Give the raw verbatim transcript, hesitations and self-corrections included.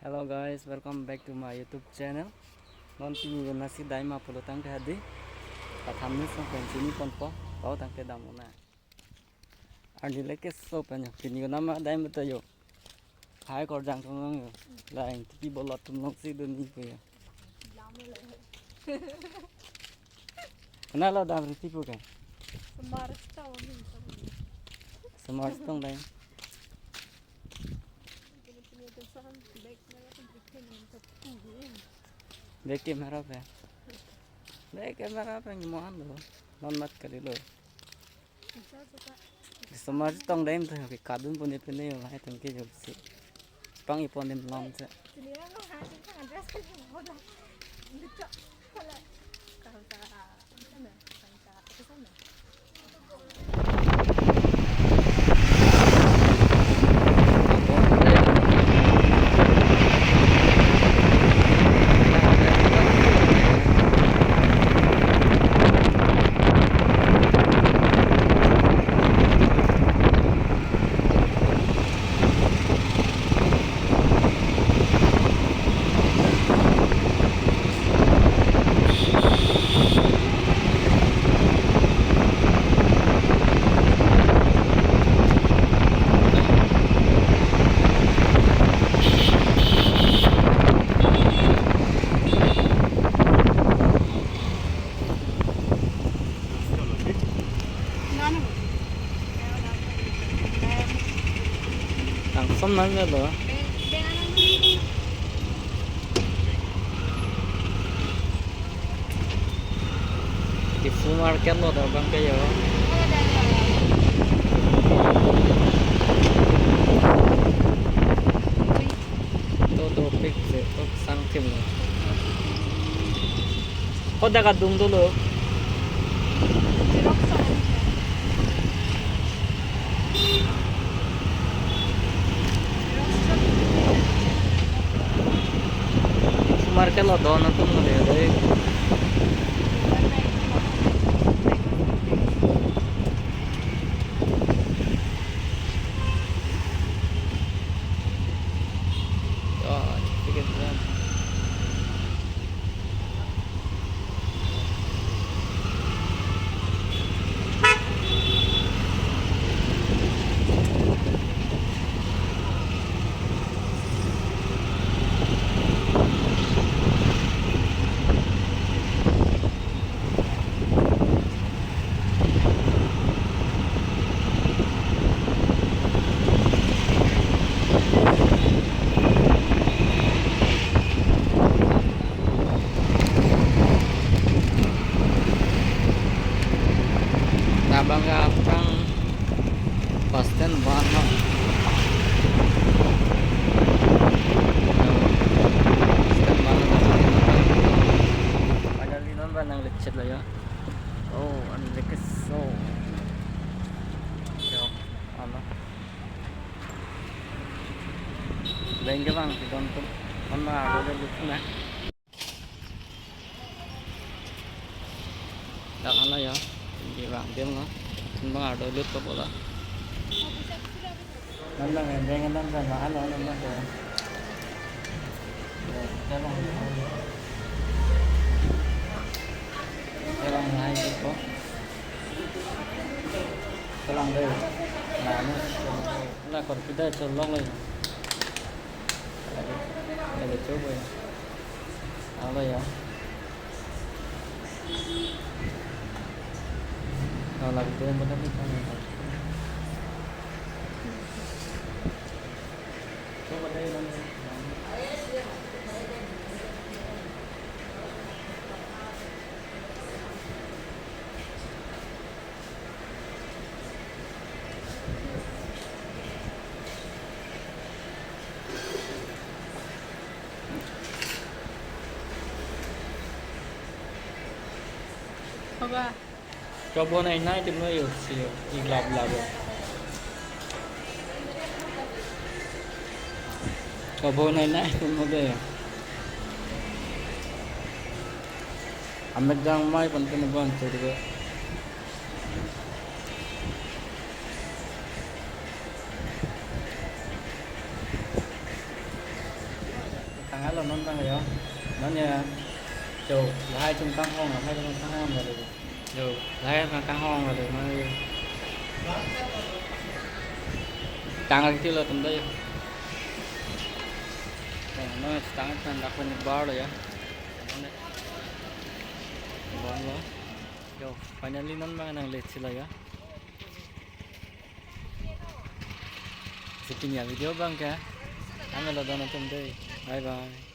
Hello guys, welcome back to my YouTube channel. Non pini nasi dai ma pulo tangte hadi. Katham ni song pensi ni ponpo, pau tangte dam una. Arni leke so penyo, pini nama dai betul yo. Hai korjang tum long yo. Lain tipi bolot tum long si dun ni pu yo. Kenal lo dam riti pu kan? Semar setong ni. Semar setong dai. Back camera pe. Back camera pe ni mohan lo. Non mat kali lo. Semar setong dai tu ke kadun pune pune yo hai tangke jo si. Pang ipon dem lom se. Tang som nang lo. Kifu market lo do bang ke yo. To dopik se, to sang tim lo. Hodak adung dolo. Market lo don atum lo ya dai. Ya, sedikit ya. Labang ke aphrang bus stand vanlo. Bus stand vanlo. Finally non ba nanglechet lo ya. Oh, an lekes so. Yo, ano. Bengke bang, don tum. Ano, ada lucu na. Dak ano ya, di bang dem no. Bang ada lut ke bola. Nandang ya, dengan nandang mahal, nandang ya. Ya, tolong. Tolong naik itu. Tolong deh. Nah, ini. Nah, kalau kita colok lagi. Ada coba ya. Halo ya. Kalau itu yang benar nih kan. Coba deh, Bang. Haba. Kabo nai nai tim no yo si yo, iglap lap yo. Kabo nai nai tim no de. Amek jang mai pon tim no bon churi ke. Halo non bang yo. Non ya. Jo, lahai chun kanghong, lahai chun kanghong lo. Jo, lahai chun kanghong lo non. Tang lagi lo tum do yo. Oh, non tang kan dak pon bar lo ya. Non ya. Bar lo. Jo, finally non bang nang late si lo ya. Si pini a-video bang ke. Kami lo dono tum dei. Bye bye.